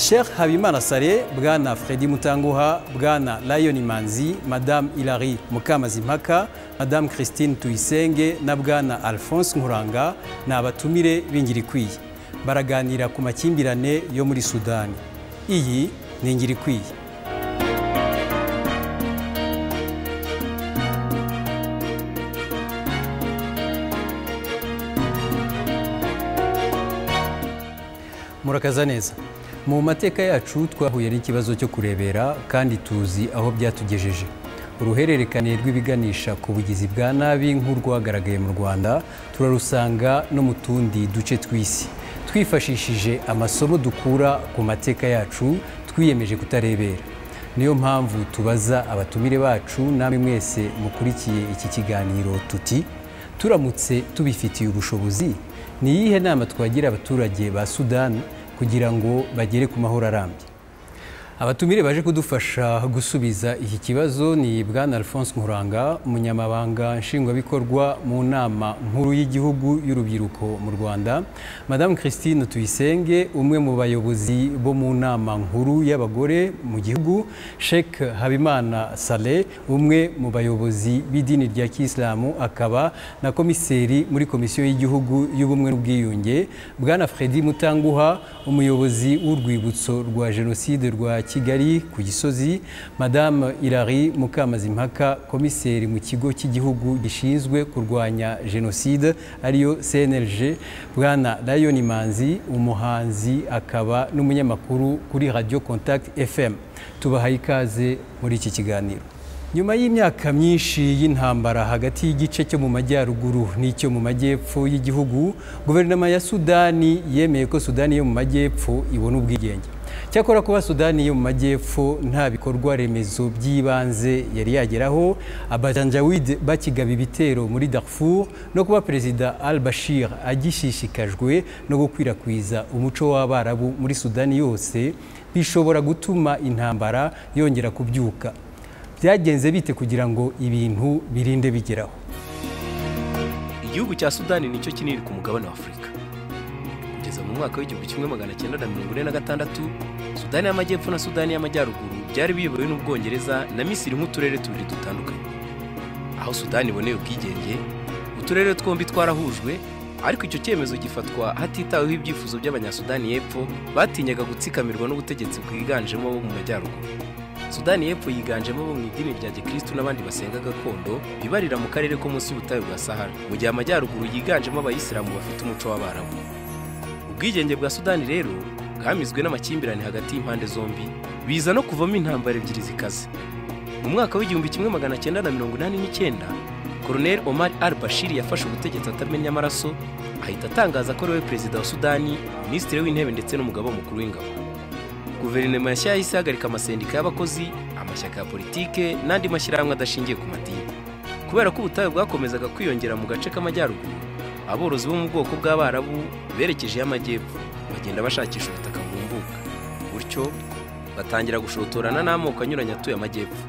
Sheikh Habimana Saleh, Bwana Freddy Mutanguha, Bwana Lion Manzi, Madame Hilary Mukamazimpaka, Madame Christine Tuyisenge na Bwana Alphonse Nkuranga ni abatumire b'Ingirikwiye. Baraganira ku makimbirane yo muri Sudani. Iyi ni Ingirikwiye. Murakaza neza. Mu mateka yacu twahuye n'ikibazo cyo kurebera kandi tuzi aho byatugejeje. Uruhererekane rw'ibiganisha ku bugizi bwa nabi nk'urwagaragaye mu Rwanda turarusanga no mu tundi duce tw'isi. Twifashishije amasomo dukura ku mateka yacu twiyemeje kutarebera. Niyo mpamvu tubaza abatumire bacu namwe mwese mukurikiye iki kiganiro tuti: turamutse tubifitiye ubushobozi, ni iyihe nama twagira abaturage ba Sudani kugira ngo bagere ku mahoro arambye? Abatumire baje kudufasha gusubiza iki kibazo ni Bwana Alphonse Nkuranga, umunyamabanga nshingwabikorwa mu nama nkuru y'igihugu y'urubyiruko mu Rwanda, Madame Christine Tuyisenge, umwe mu bayobozi bo mu nama nkuru y'abagore mu gihugu, Sheikh Habimana Saleh, umwe mu bayobozi b'idini rya Kisilamu akaba na komiseri muri komisiyo y'igihugu y'ubumwe n'ubwiyunge, Bwana Freddy Mutanguha, umuyobozi w'urwibutso rwa Jenoside rwa Kigali ku Gisozi, Madame Hilary Mukamazimpaka, komiseri mu kigo cy'igihugu gishinzwe kurwanya jenoside ariyo CNLG, Bwana Lion Manzi, umuhanzi akaba n'umunyamakuru kuri Radio Contact FM. Tubahaye ikaze muri iki kiganiro. Nyuma y'imyaka myinshi y'intambara hagati y'igice cyo mu majyaruguru n'icyo mu majyepfo y'igihugu, guverinoma ya Sudani yemeye ko Sudani yo mu majyepfo ibona ubwigenge. Cyakora kuba Sudani yo mu majyepfo nta bikorwa remezo by'ibanze yari yageraho, Abajanjawid bakigaba ibitero muri Darfur, no kuba Perezida al-Bashir agishishikajwe no gukwirakwiza umuco w'Abarabu muri Sudani yose, bishobora gutuma intambara yongera kubyuka. Byagenze bite kugira ngo ibintu birinde bigeraho? Igihugu cya Sudani nicyo kinini ku mugabane wa Afurika. Kugeza mu mwaka w'1946, Sudani y'Amajyepfo na Sudani y'Amajyaruguru byari biyobowe n'Ubwongereza na Misiri nk'uturere tubiri dutandukanye. Aho Sudani iboneye ubwigenge, uturere twombi twarahujwe, ariko icyo cyemezo gifatwa hatitaweho ibyifuzo by'Abanyasudani y'Epfo batinyaga gutsikamirwa n'ubutegetsi bwiganjemo bo mu Majyaruguru. Sudani y'Epfo yiganjemo bo mu idini rya Gikristo n'abandi basenga gakondo bibarira mu karere ko munsi y'ubutayu bwa Sahara, mu gihe Amajyaruguru yiganjemo Abayisilamu bafite umuco w'Abarabu. Ubwigenge bwa Sudani rero bwamizwe n'amakimbirane hagati y'impande zombi, biza no kuvamo intambara ebyiri zikaze. Mu mwaka w'1989, Colonel Omar al-Bashir yafashe ubutegetsi atamennye amaraso, ahita atangaza ko ari we perezida wa Sudani, minisitiri w'intebe ndetse n'umugaba mukuru w'ingabo. Guverinoma yashya yahise ihagarika amasendika y'abakozi, amashyaka ya politike n'andi mashyirahamwe adashingiye ku madini. Kubera ko ubutayu bwakomezaga kwiyongera mu gace k'amajyaruguru, aborozi bo mu bwoko bw'Abarabu berekeje y'amajyepfo bagenda bashakisha ubutaka burumbuka. Gutyo batangira gushotorana n'amoko anyuranye atuye amajyepfo.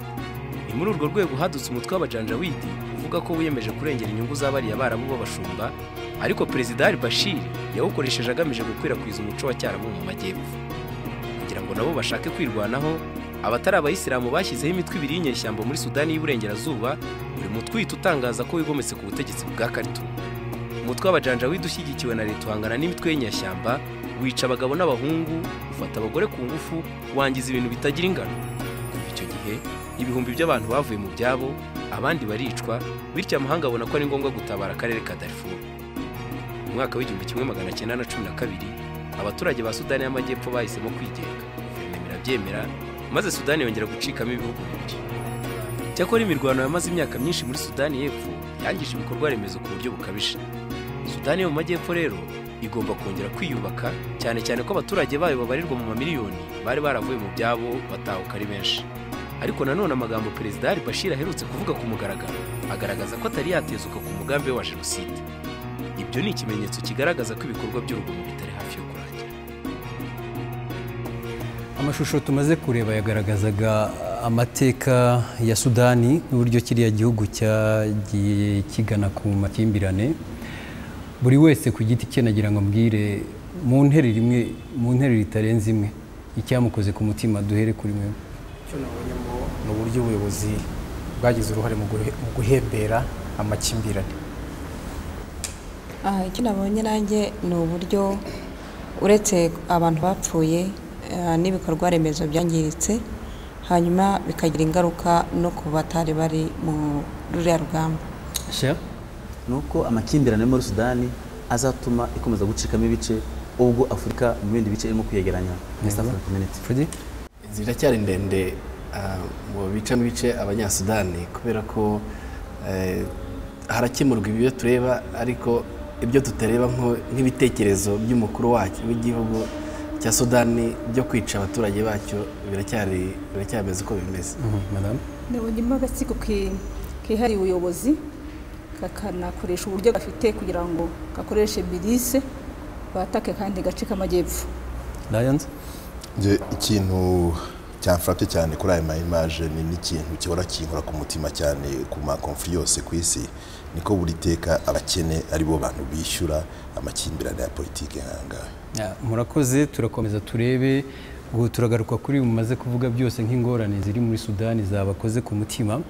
Ni muri urwo rwego hadutse umutwe w'Abajanjawidi uvuga ko wiyemeje kurengera inyungu z'abariya Barabu b'abashumba, ariko Perezida al-Bashir yawukoresheje agamije gukwirakwiza umuco wa Cyarabu mu majyepfo. Kugira ngo nabo bashake kwirwanaho, abatari Abayisilamu bashyizeho imitwe ibiri y'inyeshyamba muri Sudani y'Iburengerazuba, buri mutwe uhita utangaza ko wigometse ku butegetsi bwa Khartoum. Umutwe w'Abajanjawidi ushyigikiwe na leta uhangana n'imitwe y'inyeshyamba, wica abagabo n'abahungu, ufata abagore ku ngufu, wangiza ibintu bitagira ingano. Kuva icyo gihe, ibihumbi by'abantu bavuye mu byabo, abandi baricwa, bityo amahanga abona ko ari ngombwa gutabara akarere ka Darfur. Mu mwaka w'1912, abaturage ba Sudani y'Amajyepfo bahisemo kwigenga, guverinoma irabyemera, maze Sudani yongera gucikamo ibihugu bibiri. Cyakora imirwano yamaze imyaka myinshi muri Sudani y'Epfo yangije ibikorwa remezo ku buryo bukabije. Sudani yo mu majyepfo rero igomba kongera kwiyubaka, cyane cyane ko abaturage bayo babarirwa mu mamiliyoni bari baravuye mu byabo batahuka ari benshi. Ariko nanone amagambo Perezida al-Bashir aherutse kuvuga ku mugaragaro agaragaza ko atari yatezuka ku mugambi we wa jenoside. Ibyo ni ikimenyetso kigaragaza ko ibikorwa by'urugomo bitari hafi yo kurangira. Amashusho tumaze kureba yagaragazaga amateka ya Sudani n'uburyo kiriya gihugu cyagiye kigana ku makimbirane. Buri wese ku giti cye nagira ngo mbwire mu nteruro imwe, mu nteruro itarenze imwe, Icyamukoze ku mutima, duhere kuri mwe. Icyo nabonyemo ni uburyo ubuyobozi bwagize uruhare mu guhembera amakimbirane. Icyo nabonye nanjye ni uburyo uretse abantu bapfuye n'ibikorwa remezo byangiritse, hanyuma bikagira ingaruka no ku batari bari mu ruriya rugamba. Ni uko amakimbirane muri Sudani azatuma ikomeza gucikamo ibice, ubwo Afurika mu bindi bice irimo kwiyegeranya. East African Community. Inzira iracyari ndende mu bicamo ibice Abanyasudani, kubera ko harakemurwa ibyo tureba, ariko ibyo tutareba nk'ibitekerezo by'umukuru w'igihugu cya Sudani byo kwica abaturage bacyo biracyameze uko bimeze. Nabonyemo agatsiko kihariye ubuyobozi, kakanakoresha uburyo gafite kugira ngo gakoreshe milice batake kandi gace k'amajyepfo. Ikintu cyamfrapye cyane kuri aya ma image ni n'ikintu gihora kinkora ku mutima cyane ku ma conflits yose ku isi, niko buri teka abakene ari bo bantu bishyura amakimbirane ya politiki nk'ahangaha. Murakoze. Turakomeza turebe, ubu turagaruka kuri mumaze kuvuga byose nk'ingorane ziri muri Sudani zabakoze ku mutima.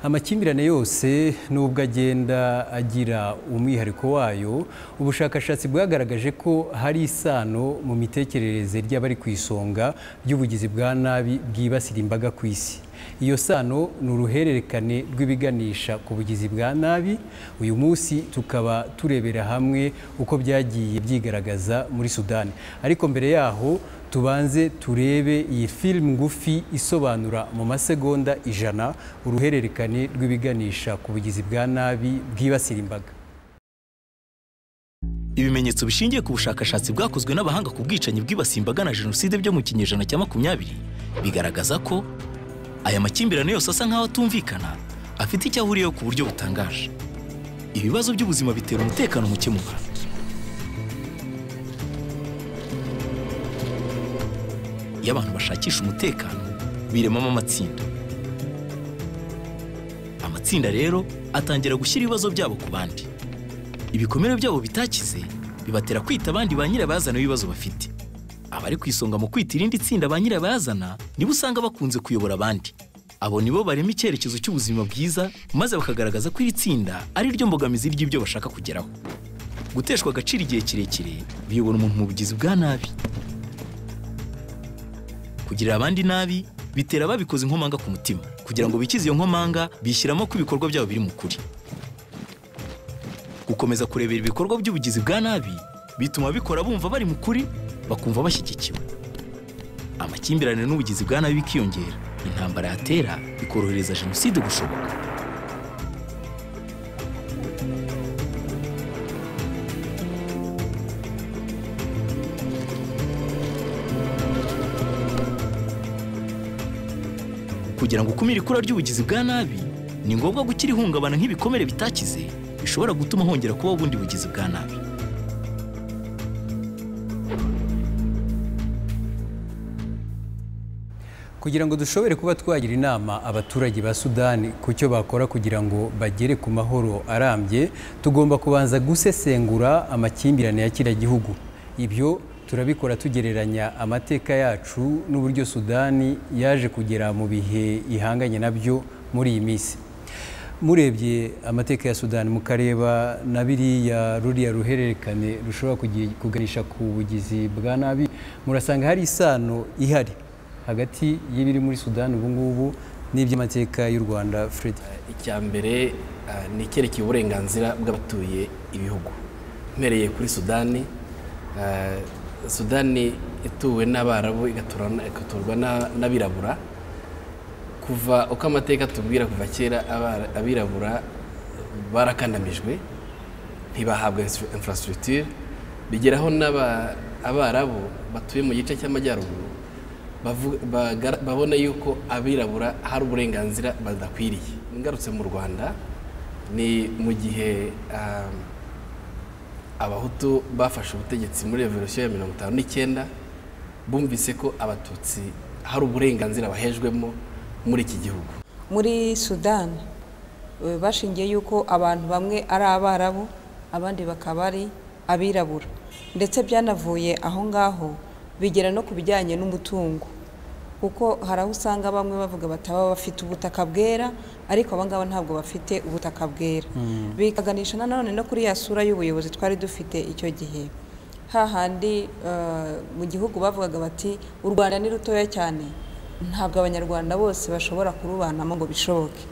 Amakimbirane yose nubwo agenda agira umwihariko wayo, ubushakashatsi bwagaragaje ko hari isano mu mitekerereze ry'abari ku isonga ry'ubugizi bwa nabi bwibasira imbaga ku isi. Iyo sano ni uruhererekane rw'ibiganisha ku bugizi bwa nabi. Uyu munsi tukaba turebera hamwe uko byagiye byigaragaza muri Sudani, ariko mbere yaho tubanze turebe iyi film ngufi isobanura mu masegonda 100 uruhererekane rw'ibiganisha ku bugizi bwa nabi bwibasira imbaga. Ibimenyetso bishingiye ku bushakashatsi bwakozwe n'abahanga ku bwicanyi bwibasiye imbaga na jenoside byo mu kinyejana cya 20 bigaragaza ko aya makimbirane yose asa nk'aho atumvikana, afite icyo ahuriyeho ku buryo butangaje. Ibibazo by'ubuzima bitera umutekano muke mu bantu. Iyo abantu bashakisha umutekano biremamo amatsinda. Amatsinda rero atangira gushyira ibibazo byabo ku bandi. Ibikomere byabo bitakize bibatera kwita abandi ba nyirabayazana b'ibibazo bafite. Abari ku isonga mu kwita irindi tsinda ba nyirabayazana nibo usanga bakunze kuyobora abandi. Abo nibo barema icyerekezo cy'ubuzima bwiza, maze bakagaragaza ko iri tsinda ari ryo mbogamizi ry'ibyo bashaka kugeraho. Guteshwa agaciro igihe kirekire biyobora umuntu mu bugizi bwa nabi. Kugirira abandi nabi bitera ababikoze inkomanga ku mutima. Kugira ngo bikize iyo nkomanga, bishyiramo ko ibikorwa byabo biri mu kuri. Gukomeza kurebera ibikorwa by'ubugizi bwa nabi bituma bikora bumva bari mu kuri, bakumva bashyigikiwe. Amakimbirane n'ubugizi bwa nabi bikiyongera, intambara yatera ikorohereza jenoside gushoboka. Kugira ngo ukumire ikura ry'ubugizi bwa nabi, ni ngombwa gukira ihungabana nk'ibikomere bitakize bishobora gutuma hongera kubaho ubundi bugizi bwa nabi. Kugira ngo dushobore kuba twagira inama abaturage ba Sudani ku cyo bakora kugira ngo bagere ku mahoro arambye, tugomba kubanza gusesengura amakimbirane ya kiriya gihugu. Ibyo turabikora tugereranya amateka yacu n'uburyo Sudani yaje kugera mu bihe ihanganye nabyo muri iyi minsi. Murebye amateka ya Sudani mukareba na biriya ruriya ruhererekane rushobora kuganisha ku bugizi bwa nabi, murasanga hari isano ihari hagati y'ibiri muri Sudani ubu ngubu n'iby'amateka y'u Rwanda. Fred, icya mbere ni icyerekeye uburenganzira bw'abatuye ibihugu. Mpereye kuri Sudani, Sudani ituwe n'Abarabu igaturwa n'abirabura. Kuva uko amateka tubwira kuva kera, abirabura barakandamijwe, ntibahabwa infrastructure, bigeraho n'Abarabu batuye mu gice cy'amajyaruguru babona yuko abirabura hari uburenganzira badakwiriye. Ngarutse mu Rwanda ni mu gihe Abahutu bafashe ubutegetsi muri revolution ya 59, bumvise ko Abatutsi hari uburenganzira bahejwemo muri iki gihugu. Muri Sudan bashingiye yuko abantu bamwe ari Abarabu abandi bakaba ari abirabura, ndetse byanavuye aho ngaho Bigera no ku bijyanye n'umutungo, kuko hari aho usanga bamwe bavuga bataba bafite ubutaka bwera, ariko aba ngaba ntabwo bafite ubutaka bwera. Bikaganisha nanone no kuri ya sura y'ubuyobozi twari dufite icyo gihe, hahandi mu gihugu bavugaga bati u Rwanda ni rutoya cyane, ntabwo Abanyarwanda bose bashobora kurubanamo ngo bishoboke.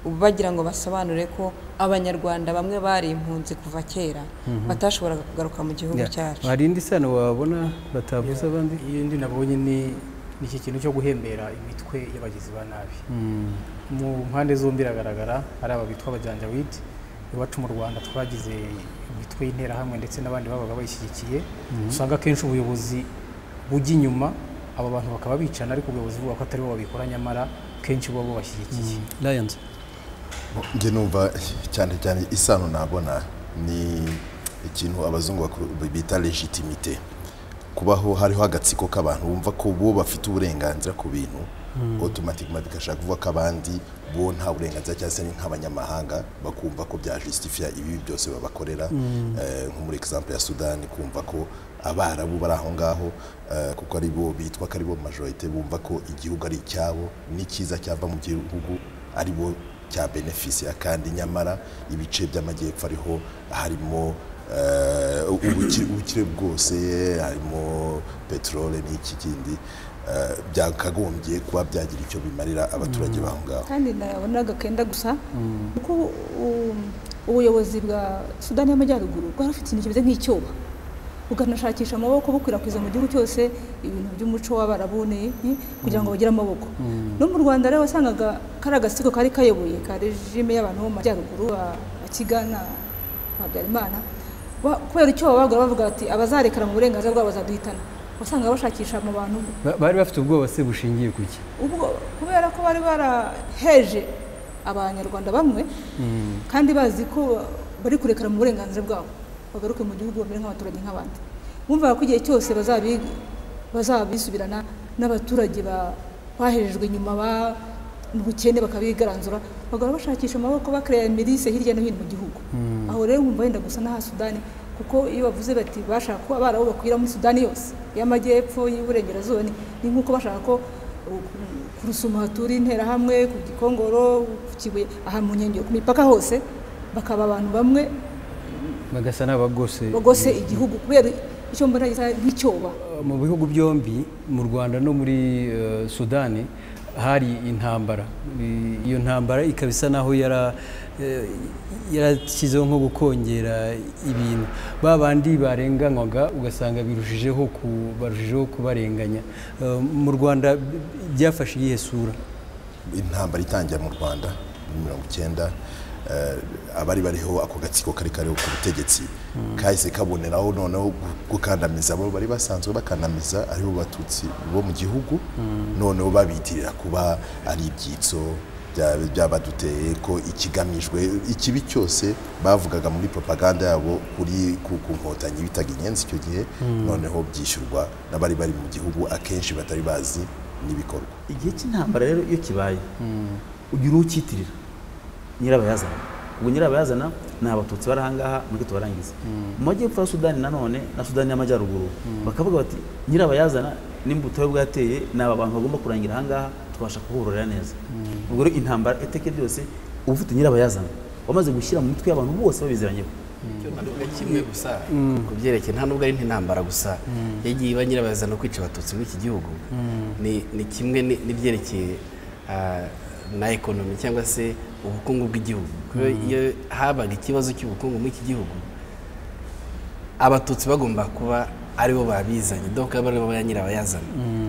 Bagira ngo basobanure ko Abanyarwanda bamwe bari impunzi kuva kera, batashoboraga kugaruka mu gihugu cyacu. Hari indi sano wabona batavuze abandi? Iyindi nabonye ni iki kintu cyo guhembera imitwe y'abagizi ba nabi. Mu mpande zombi biragaragara, ari aba bitwa abajanjawid. Iwacu mu Rwanda twagize imitwe y'interahamwe ndetse n'abandi babaga bayishyigikiye. Usanga akenshi ubuyobozi bujya inyuma, aba bantu bakaba bicana, ariko ubuyobozi buvuga ko atari bo babikora, nyamara kenshi bo bashyigikiye. Lions. Njye numva cyane cyane isano nabona ni ikintu abazungu bita légitimité. Kubaho hariho agatsiko k'abantu bumva ko bo bafite uburenganzira ku bintu, automatiquement bigashaka kuvuga ko abandi bo nta burenganzira, cyangwa se nk'abanyamahanga bakumva ko bya justifia ibi byose babakorera. Nko muri exemple ya Sudani, kumva ko Abarabu bari aho ngaho, kuko ari bo bitwa ko ari bo majorité, bumva ko igihugu ari icyabo n'ikiza cyava mu gihugu ari bo cya bénéficia, kandi nyamara ibice by'amajyepfo ariho harimo ubukire bwose, harimo peteroli n'iki kindi, byakagombye kuba byagira icyo bimarira abaturage baho ngaho. Kandi nabonaga kenda gusa kuko ubuyobozi bwa Sudani y'Amajyaruguru bwari bufite ikintu kimeze nk'icyoba, bukanashakisha amaboko, bukwirakwiza mu gihugu cyose ibintu by'umuco w'Abarabu kugira ngo bagire amaboko. No mu Rwanda rero wasangaga kari agatsiko kari kayoboye ka regime y'abantu bo mu majyaruguru, Bakigana, Habyarimana, kubera icyo babaga bavuga bati abazarekera mu burenganzira bwabo bazaduhitana. Wasanga bashakisha mu bantu bari bafite ubwoba se bushingiye kuki? Ubwo kubera ko bari baraheje Abanyarwanda bamwe, kandi bazi ko bari kurekera mu burenganzira bwabo bagaruke mu gihugu bamere nk'abaturage nk'abandi. Bumvaga ko igihe cyose bazabisubirana n'abaturage bahejejwe inyuma mu bukene bakabigaranzura, bagahora bashakisha amaboko bakereya mirise hirya no hino mu gihugu. Aho rero nkumva wenda gusa n'aha Sudani, kuko iyo bavuze bati bashaka ko Abarabu bakwira muri Sudani yose y'amajyepfo, y'uburengerazuba, ni nk'uko bashaka ko ku Rusumo hatura interahamwe, ku Gikongoro, ku Kibuye, aha mu nkengero, ku mipaka hose bakaba abantu bamwe bagasa n'abagose bagose igihugu, kubera icyo mbona nk'icyoba. Mu bihugu byombi, mu Rwanda no muri Sudani, hari intambara. Iyo ntambara ikaba isa naho yarashyizeho nko gukongera ibintu, ba bandi barenganywaga ugasanga birushijeho barushijeho kubarenganya. Mu Rwanda byafashe iyihe sura? Intambara itangira mu Rwanda muri 90, abari bariho ako gatsiko kari kariho ku butegetsi kahise kaboneraho noneho gukandamiza abo bari basanzwe bakandamiza, aribo Batutsi bo mu gihugu, noneho babitirira kuba ari ibyitso byabaduteye, ko ikigamijwe ikibi cyose bavugaga muri propaganda yabo kuri ku nkotanyi bitaga inyenzi icyo gihe, noneho byishyurwa n'abari bari mu gihugu akenshi batari bazi n'ibikorwa. Igihe cy'intambara rero iyo kibaye ugira ucyitirira nyirabayazana. Ubwo nyirabayazana ni Abatutsi bari ahangaha, mureke tubarangize. Mu majyepfo ya Sudani nanone na Sudani y'Amajyaruguru bakavuga bati nyirabayazana nimba ubutayu bwateye ni aba bantu bagomba kurangira ahangaha, tubasha kuhororera neza. Ubwo rero intambara iteke byose uba ufite nyirabayazana wamaze gushyira mu mitwe y'abantu bose babiziranyeho. Kimwe gusa ku byerekeye, nta nubwo ari intambara gusa yagiye iba nyirabayazana kwica Abatutsi muri iki gihugu, ni kimwe n'ibyerekeye na ekonomi cyangwa se ubukungu bw'igihugu. Iyo habaga ikibazo cy'ubukungu muri iki gihugu, Abatutsi bagomba kuba aribo babizanye, donc aba aribo ba nyirabayazana,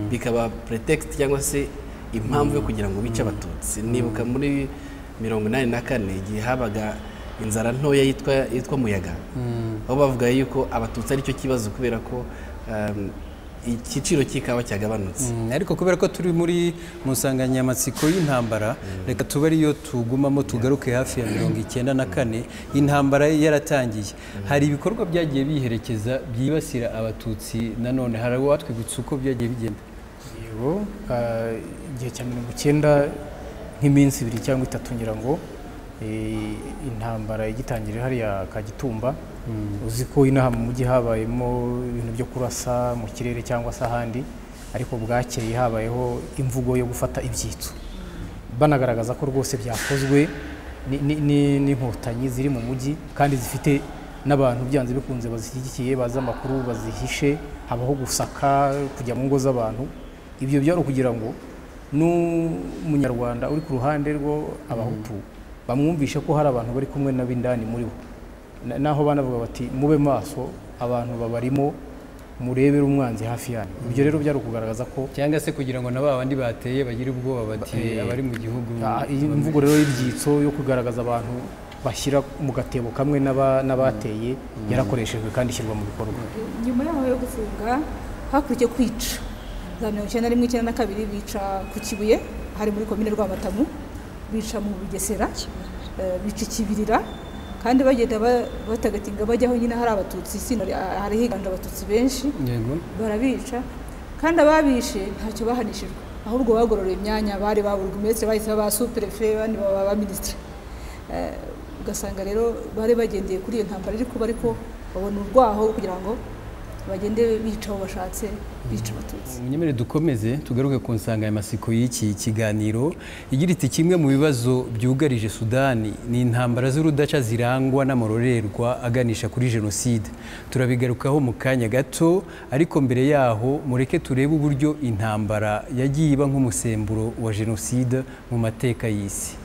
bikaba pretext cyangwa se impamvu yo kugira ngo bice Abatutsi. Nibuka muri 84 igihe habaga inzara ntoya yitwa Muyaga, aho bavuga yuko Abatutsi aricyo kibazo kubera ko igiciro cy'ikawa cyagabanutse. Ariko kubera ko turi muri musanganyamatsiko y'intambara, reka tube ariyo tugumamo, tugaruke hafi ya 94 intambara yaratangiye. Hari ibikorwa byagiye biherekeza byibasira Abatutsi nanone, hari uwatwibutsa uko byagiye bigenda? Yego, igihe cya 90 nk'iminsi 2 cyangwa 3 ngira ngo intambara igitangirira hariya Kagitumba, Uzi ko inaha mu mujyi habayemo ibintu byo kurasa mu kirere cyangwa se ahandi, ariko bwakeye habayeho imvugo yo gufata ibyitso, banagaragaza ko rwose byakozwe n'inkotanyi ziri mu mujyi kandi zifite n'abantu byanze bikunze bazishyigikiye, bazi amakuru, bazihishe. Habaho gusaka, kujya mu ngo z'abantu. Ibyo byari ukugira ngo n'umunyarwanda uri ku ruhande rwo abahutu bamwumvishe ko hari abantu bari kumwe n'ab'indani muri bo. Naho banavuga bati mube maso, abantu babarimo, murebere umwanzi hafi yanyu. Ibyo rero byari ukugaragaza ko cyangwa se kugira ngo na ba bandi bateye bagire ubwoba bati abari mu gihugu. Imvugo rero y'ibyitso yo kugaragaza abantu bashyira mu gatebo kamwe n'abateye yarakoreshejwe kandi ishyirwa mu bikorwa. Nyuma yaho yo gufunga hakurikiye kwica. Za 1991, 92 bica ku Kibuye, hari muri komine Rwamatamu, bica mu Bugesera, bica Ikibirira, kandi bagenda batagatinga bajyaho nyine hari abatutsi, hari higanje abatutsi benshi, barabica. Kandi ababishe ntacyo bahanishijwe, ahubwo bagororewe imyanya, bari ba burugumestre bahise ba sous-préfet, abandi baba ba ministre. Ugasanga rero bari bagendeye kuri iyo ntambara iri kuba, ariko babona urwaho kugira ngo bagende bica abo bashatse, bica abatutsi. Munyemere dukomeze tugaruke ku nsanganyamatsiko y'iki kiganiro igira iti kimwe mu bibazo byugarije Sudani ni intambara z'urudaca zirangwa n'amarorerwa aganisha kuri jenoside. Turabigarukaho mu kanya gato, ariko mbere yaho mureke turebe uburyo intambara yagiye iba nk'umusemburo wa jenoside mu mateka y'isi.